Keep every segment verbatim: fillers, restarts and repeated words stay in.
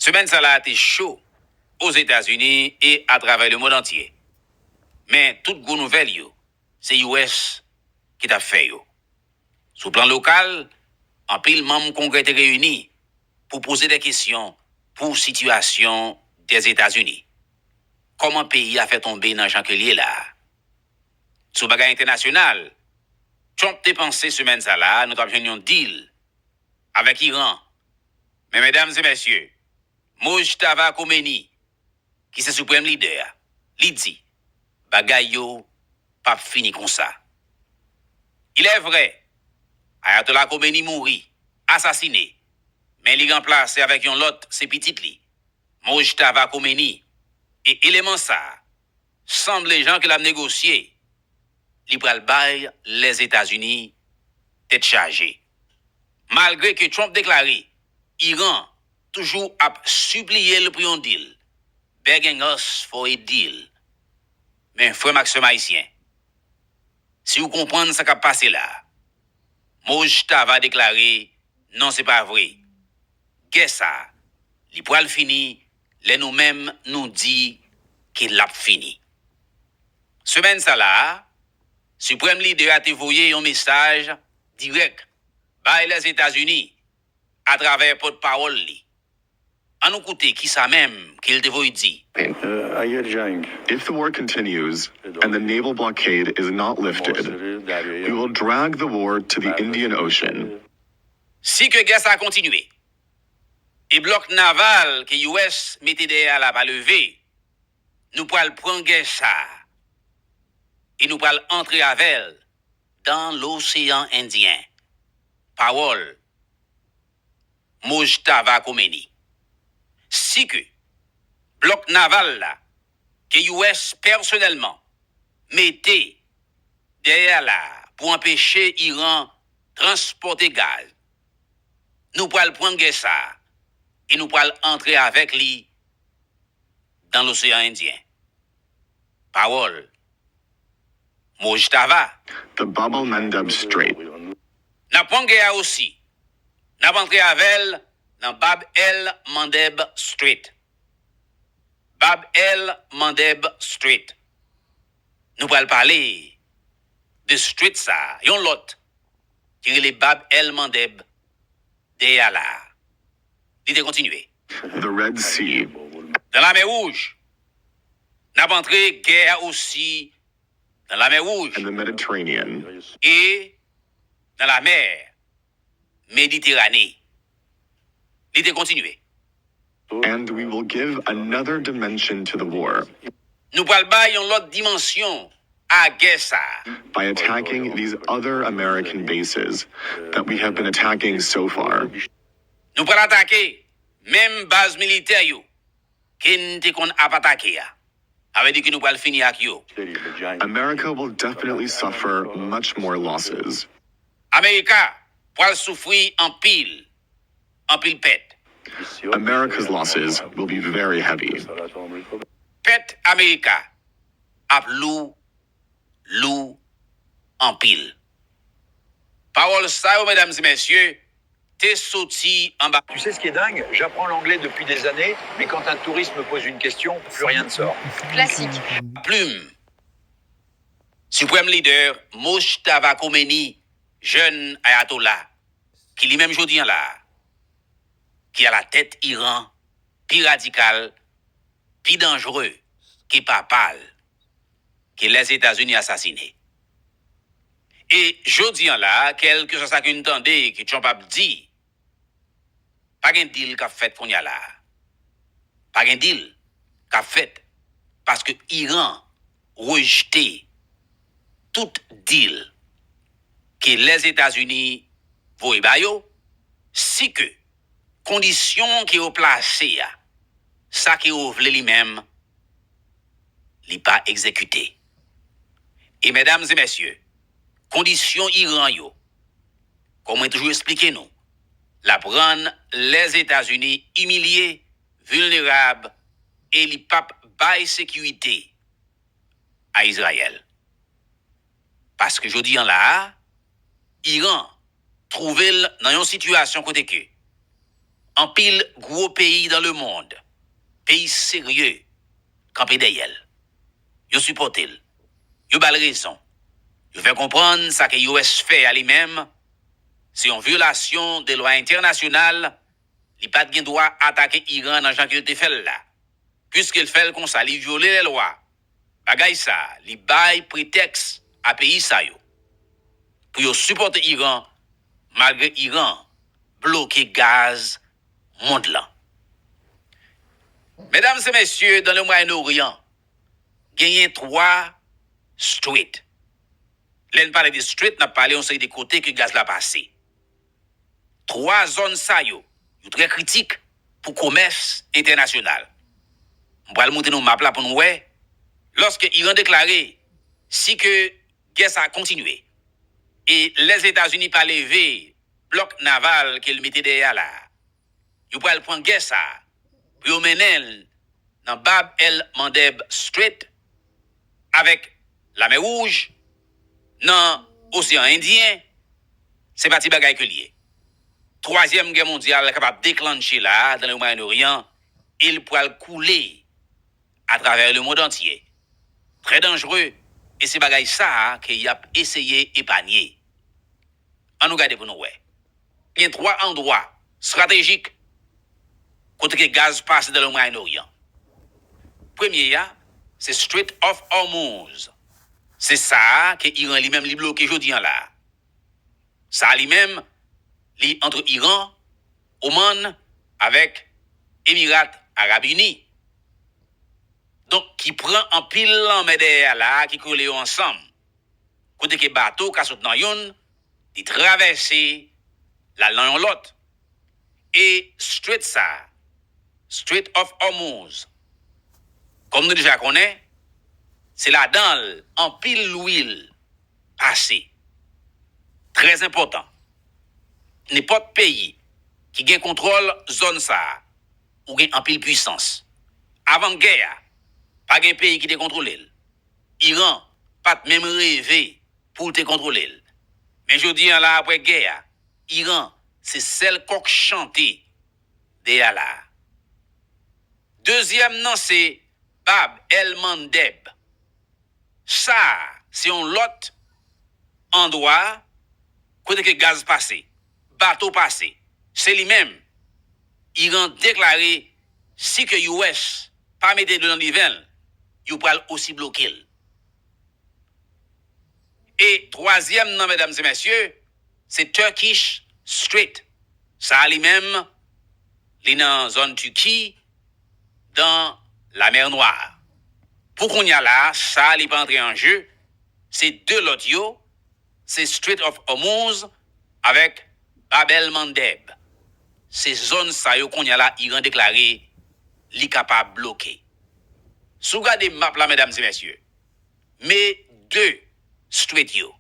Semèn sa la te cho Ozetazini e atravè lemonn antye. Men tout gwo nouvèl yo, se U S ki t ap fè yo. Sou plan lokal, anpil manm Kongrè te reyini pou poze de kesyon pou sitiyasyon Dèzetazini. Kòman peyi a fè tonbe nan jan ke l ye la a? Sou bagay entènasyonal, Trump te panse semèn sa la a nou t ap jwenn yon deal avèk Iran. Men medam e mesye, Mojtaba Khomeini, ki se siprèm lidè a, li di, bagay yo p ap fini konsa. Il est vrai, Ayatollah Khomeini mouri, asasine, men li ranplase avèk yon lòt, se pitit li, Mojtaba Khomeini, e eleman sa a sanble jan ke l ap negosye, li pral bay Lèzetazini tèt chaje. Malgre ke Trump deklare Iran toujou ap sipliye l pou yon deal, begging us for a deal. Men frè m ak sè m ayisyen, si w konprann sa k ap pase la a, Mojtaba deklare, non, se pa vre. Gè sa a, li pral fini lè nou menm nou di ke l ap fini. Semèn sa la a, siprèm lidè a te voye yon mesaj dirèk bay Lèzetazini atravè pòtpawòl li. Ann nou koute kisa menm ke l te voye di. If the war continues and the naval blockade is not lifted, we will drag the war to the Indian Ocean. Si ke gè sa a kontinye, e blòk naval ke U S mete dèyè a la pa leve, nou pral pran gè sa a e nou pral antre avè l dan Loseyan Endyen. Pawòl Mojtaba Khomeini. Si ke blòk naval la ke U S pèsonèlman mete dèyè la pou anpeche Iran transpòte gaz, nou pral pran gè sa a e nou pral antre avèk li dan Loseyan Endyen. Pawòl Mojtaba. The Bab el Mandeb Strait. N ap pran gè a osi. N ap antre avè l nan Bab el Mandeb Strait. Bab el Mandeb Strait. Nou pral pale de strait sa a, yon lòt ki rele Bab el Mandeb dèyè a la a. Li te kontinye. The Red Sea. Nan Lamè Wouj, n ap antre gè a osi nan Lamè Wouj and the Mediterranean. E nan Lamè Mediterane. Li te kontinye. And we will give another dimension to the war. Nou pral bay yon lòt dimansyon a gè sa a. By attacking these other American bases that we have been attacking so far. Nou pral atake menm baz militè yo ke n te konn ap atake a. Sa vle di ke nou pral fini ak yo. America will definitely suffer much more losses. Amerika pral soufri anpil, anpil pèt. America's losses will be very heavy. Pèt Amerika ap lou, lou anpil. Pawòl sa yo, medam e mesye, te soti anba. Tu sais ce qui est dingue ? J'apprends l'anglais depuis des années, mais quand un touriste me pose une question, plus rien ne sort. Classique. Plim. Siprèm lidè Mojtaba Khomeini, jèn ayatola, ki li menm jodi an la, ki alatèt Iran pi radikal, pi danjre ke papa l, ke Lèzetazini asasine. E jodi an la, kèlkeswa sa ke n tande ke Trump ap di, pa gen deal k ap fèt kounye a la a. Pa gen deal k ap fèt paske Iran rejte tout deal ke Lèzetazini voye ba yo, si ke kondisyon ke yo plase a, sa ke yo vle li menm, li pa egzekite. E medam e mesye, kondisyon Iran yo, kòm mwen toujou esplike nou, l ap rann Lèzetazini imilye, vilnerab, e li p ap bay sekirite a Izrayèl. Paske jodi an la a, Iran twouve l nan yon sitiyasyon kote ke Anpil gwo peyi dans le monde, peyi serye, kanpe dèyè l. Yo sipòte l. Yo ba l rezon. Yo fè konprann sa ke U S fè a li menm, se yon vyolasyon de lwa entènasyonal, li pa t gen dwa atake Iran nan jan ke yo te fè l la. Piske l fè l konsa, li vyole lè lwa. Bagay sa, li bay pretèks a peyi sa yo pou yo sipòte Iran, malgre Iran bloke gaz mond lan. Medam e mesye, dans le Moyen-Orient, genyen twa strait. Lè n pale de strait, n ap pale yon seri de kote ke gaz la pase. Twa zòn sa yo, yo trè kritik pou komès entènasyonal. M pral montre nou map la pou nou wè, lòske Iran deklare si ke gè sa a kontinye e Lèzetazini pa leve blòk naval ke l mete dèyè a la, yo pral pran gè sa a pou yo mennen l nan Bab el Mandeb Strait avèk Lamè Wouj, nan Oseyan Endyen, se pa ti bagay ke l ye. Twazyèm gè mondyal kapab deklanche la a dans le Moyen-Orient e l pral koule atravè le monde entier. Trè danjere, e se bagay sa a ke y ap eseye epanye. An nou gade pou nou wè. Gen twa andwa estratejik kote ke gaz pase dans le Moyen-Orient. Premye a, se Strait of Hormuz. Se sa a ke Iran li menm li bloke jodi an la a. Sa a li menm, li antre Iran, Oman avèk Emirat Arab Ini. Donk, ki pran anpil lanmè dèyè a la a, ki kole yo ansanm. Kote ke bato ka sot nan youn, li travèse, l al nan yon lòt. E strait sa, Strait of Hormuz, kòm nou deja konnen, se ladan l anpil lwil pase. Trè enpòtan. Nenpòt peyi ki gen kontwòl zòn sa a, ou gen anpil pwisans. Avan gè a, pa gen peyi ki te kontwole l. Iran pa t menm reve pou l te kontwole l. Men jodi an la, apre gè a, Iran se sèl kòk chante dèyè a la a. Dezyèm nan se Bab el Mandeb. Sa a, se yon lòt andwa kote ke gaz pase, bato pase. Se li menm, Iran deklare si ke U S pa mete dlo nan diven l, yo pral osi bloke l. E twazyèm nan, medam e mesye, se Turkish Strait. Sa a li menm, li nan zòn Tiki, dans la mer Noire. Pou kounye a la a, sa a li pa antre an je, se de lòt yo, se Strait of Hormuz avèk Bab el Mandeb. Se zòn sa yo kounye a la Iran deklare li kapab bloke. Si w gade map la, medam e mesye, men de strait yo.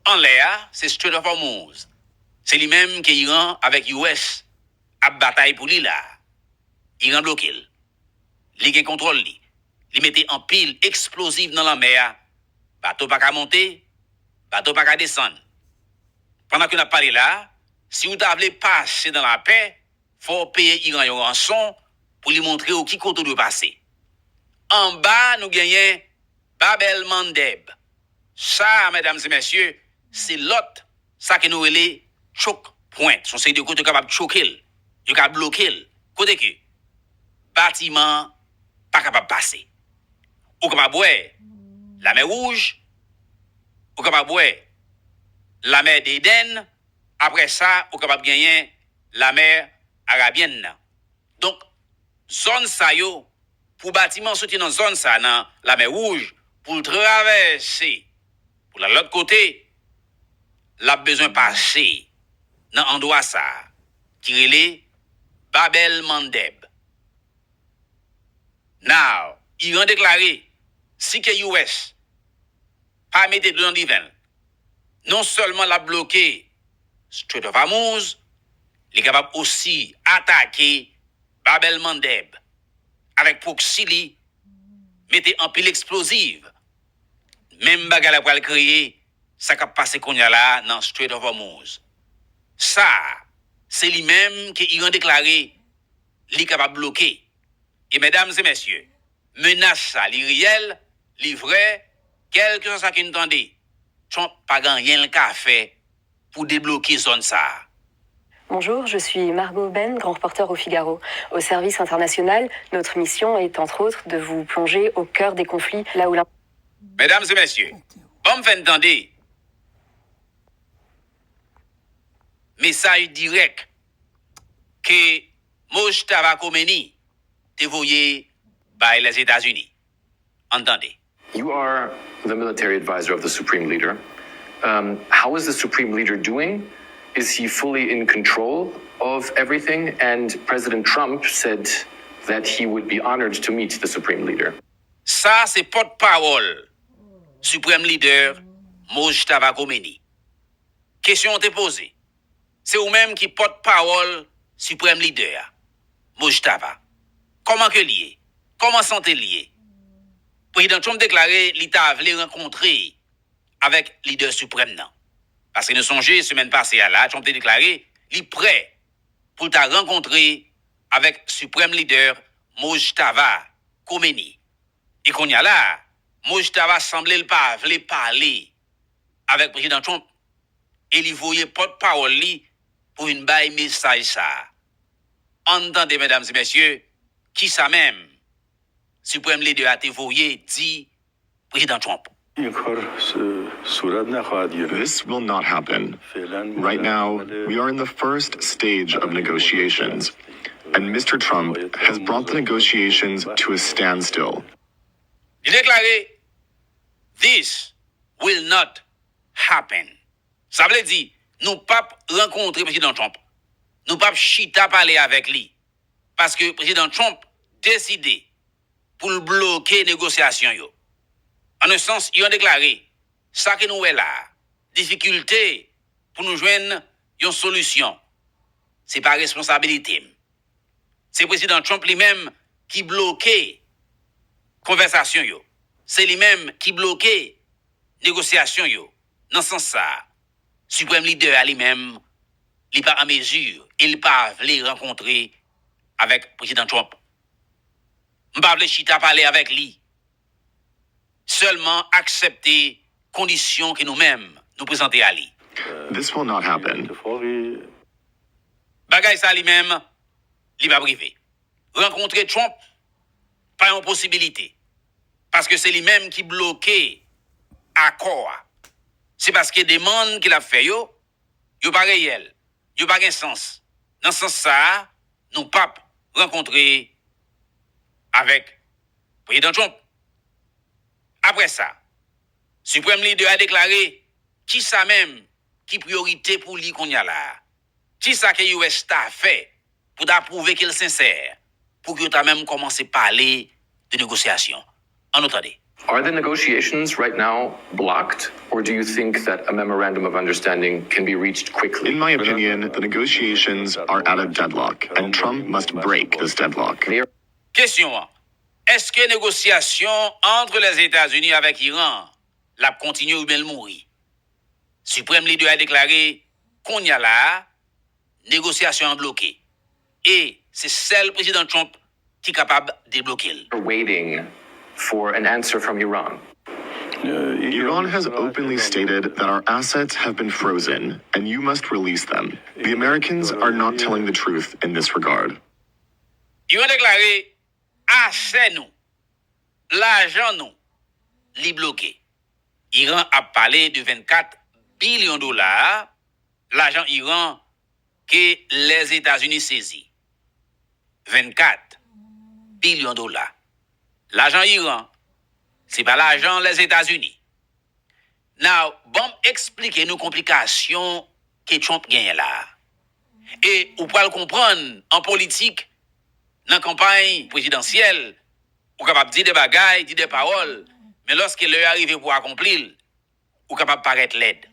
Anlè a, se Strait of Hormuz. Se li menm ke Iran avèk U S ap batay pou li la. Iran bloke l. Li gen kontwòl li. Li mete anpil eksplozif nan lanmè a. Bato pa ka monte, bato pa ka desann. Pandan ke n ap pale la, si w ta vle pase nan lapè, fò w peye Iran yon ranson pou li montre w ki kote w dwe pase. Anba, nou genyen Bab el Mandeb. Sa a, medam e mesye, se lòt, sa ke nou rele choke point. Se yon seri de kote yo kapab choke l, yo ka bloke l. Kote ke batiman pa kapab pase. Ou kapab wè Lamè Wouj, ou kapab wè Lamè Dedenn, apre sa, ou kapab genyen Lamè Arabyèn nan. Donk, zòn sa yo, pou batiman soti nan zòn sa nan Lamè Wouj, pou l travèse, pou l al lòt kote, l ap bezwen pase nan andwa sa a, ki rele Bab el Mandeb. Now, Iran deklare, si ke U S pa mete dlo nan diven l, non sèlman l ap bloke Strait of Hormuz, li kapab osi atake Bab el Mandeb avèk proxy li, mete anpil eksplozif. Menm bagay la pral kreye sa k ap pase kounye a la a nan Strait of Hormuz. Sa a, Se li menm ke Iran deklare li kapab bloke. E medam e mesye, menas sa li reyèl, li vrè, kèlkeswa sa ke n tande, Trump pa gen anyen l ka fè pou debloke zòn sa a. Bonjour, je suis Margot Ben, grand reporter au Figaro. Au service international, notre mission est entre autres de vous plonger au cœur des conflits, là où l'un... Medam e mesye, ban m fè n tande mesaj dirèk ke Mojtaba Khomeini te voye bay Lèzetazini. Ann tande. You are the military advisor of the Supreme Leader. Um, how is the Supreme Leader doing? Is he fully in control of everything? And President Trump said that he would be honored to meet the Supreme Leader. Sa se pòtpawòl Supreme Leader Mojtaba Khomeini. Kesyon an te poze. Se ou menm ki pòtpawòl Supreme Leader a, Mojtaba. Kòman ke l ye? Kòman sante l ye? Prezidan Trump deklare li ta vle rankontre avèk lidè siprèm nan. Paske nou sonje, semèn pase a la, Trump te deklare li prè pou l ta rankontre avèk Supreme Leader Mojtaba Khomeini. E kounye a la, Mojtaba sanble l pa vle pale avèk Prezidan Trump e li voye pòtpawòl li pou vin bay mesaj sa a. Ann tande, medam e mesye, kisa menm Supreme Leader a te voye di Prezidan Trump. این کار صورت نخواهد گرفت. This will not happen. Right now, we are in the first stage of negotiations, and Mister Trump has brought the negotiations to a standstill. Li deklare, "This will not happen." Sa vle di, nou p ap rankontre Prezidan Trump. Nou p ap chita pale avèk li. Paske Prezidan Trump deside pou l bloke negosyasyon yo. An yon sans, Iran deklare, sa ke nou wè la a, difikilte pou nou jwenn yon solisyon, se pa responsabilite m. Se Prezidan Trump li menm ki bloke konvèsasyon yo. Se li menm ki bloke negosyasyon yo. Nan sans sa a, Supreme Leader a li menm, li pa an mezi e li pa vle rankontre avèk Prezidan Trump. M pa vle chita pale avèk li. Sèlman aksepte kondisyon ke nou menm nou prezante a li. This will not happen. Bagay sa li menm, li p ap rive. Rankontre Trump pa yon posibilite. Paske se li menm ki bloke akò a. Se paske demann ke l ap fè yo, yo pa reyèl, yo pa gen sans. Nan sans sa a, nou p ap rankontre avèk Prezidan Trump. Apre sa, Supreme Leader a deklare kisa menm ki priyorite pou li kounye a la a. Kisa ke U S ta fè pou ta pwouve ke l sensè, pou ke yo ta menm kòmanse pale de negosyasyon? Ann nou tande. Are the negotiations right now blocked, or do you think that a memorandum of understanding can be reached quickly? In my opinion, the negotiations are at a deadlock, and Trump must break this deadlock. Kesyon an, èske negosyasyon ant Lèzetazini avèk Iran l ap kontinye oubyen l mouri? Supreme Leader a deklare, kounye a la a, negosyasyon an bloke. E se sèl Prezidan Trump ki kapab debloke l. Are waiting for an answer from Iran. Iran has openly stated that our assets have been frozen and you must release them. The Americans are not telling the truth in this regard. Iran deklare asè nou, lajan nou, li bloke. Iran ap pale de vennkat bilyon dola, lajan Iran ke Lèzetazini sezi. Vennkat bilyon dola. Lajan Iran, se pa lajan Lèzetazini. Now, ban m eksplike nou konplikasyon ke Trump genyen la a. E ou pral konprann an politik, nan kanpay prezidansyèl, ou kapab di de bagay, di de pawòl, men lòske lè a rive pou akonpli l, ou kapab parèt lèd.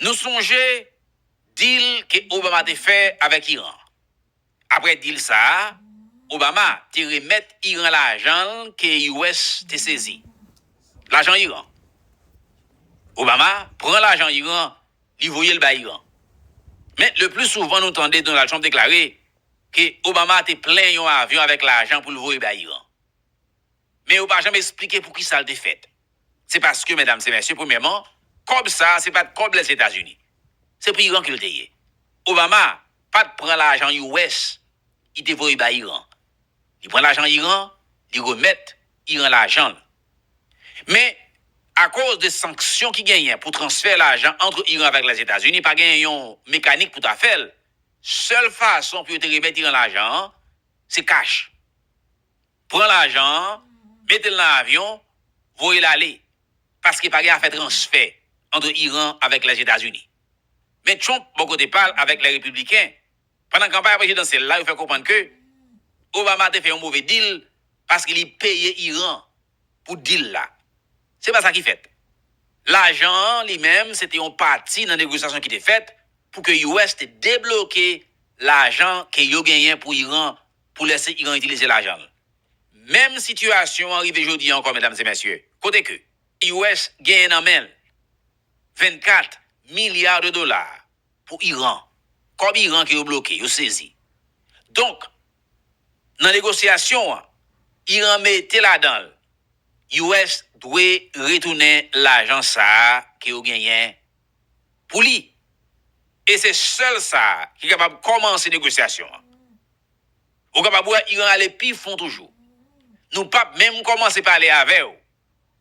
Nou sonje dil ke Obama te fè avèk Iran. Apre dil sa a, Obama te remèt Iran lajan l ke U S te sezi. Lajan Iran. Obama pran lajan Iran, li voye l bay Iran. Men, le pli souvan nou tande Donald Trump deklare ke Obama te plen yon avyon avèk lajan pou l voye bay Iran. Men yo pa janm esplike poukisa l te fèt. Se paske, medam e mesye, premyèman, kòb sa a, se pa t kòb Lèzetazini. Se pou Iran ke l te ye. Obama pa t pran lajan U S, li te voye bay Iran. Li pran lajan Iran, li remèt Iran lajan l. Men, akoz de sanksyon ki genyen pou transfè lajan ant Iran avèk Lèzetazini, pa genyen yon mekanik pou ta fè l. Sèl fason pou yo te remèt Iran lajan an, se kach. Pran lajan an, mete l nan avyon, voye l ale. Paske pa gen afè transfè ant Iran avèk Lèzetazini. Men Trump, bò kote pa l, avèk lè repibliken, pandan kanpay prezidansyèl la, yo fè konprann ke Obama te fè yon move dil paske li peye Iran pou dil la. Se pa sa ki fèt. Lajan an, li menm, se te yon pati nan negosyasyon ki te fèt pou ke U S te debloke lajan ke yo genyen pou Iran, pou lèse Iran itilize lajan l. Menm sitiyasyon an rive jodi a ankò, medam e mesye, kote ke U S genyen nan men l vennkat milya de dola pou Iran. Kòb Iran ke yo bloke, yo sezi. Donk, nan negosyasyon an, Iran mete ladan l, U S dwe retounen lajan sa a ke yo genyen pou li. E se sèl sa a ki kapab kòmanse negosyasyon an. Ou kapab wè Iran ale pi fon toujou. Nou p ap menm kòmanse pale avè w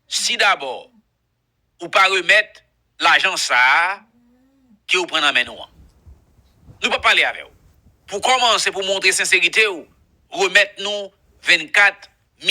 si dabò ou pa remèt lajan sa a ke ou pran nan men nou an. Nou p ap pale avè w. Pou kòmanse, pou montre senserite w, remèt nou vennkat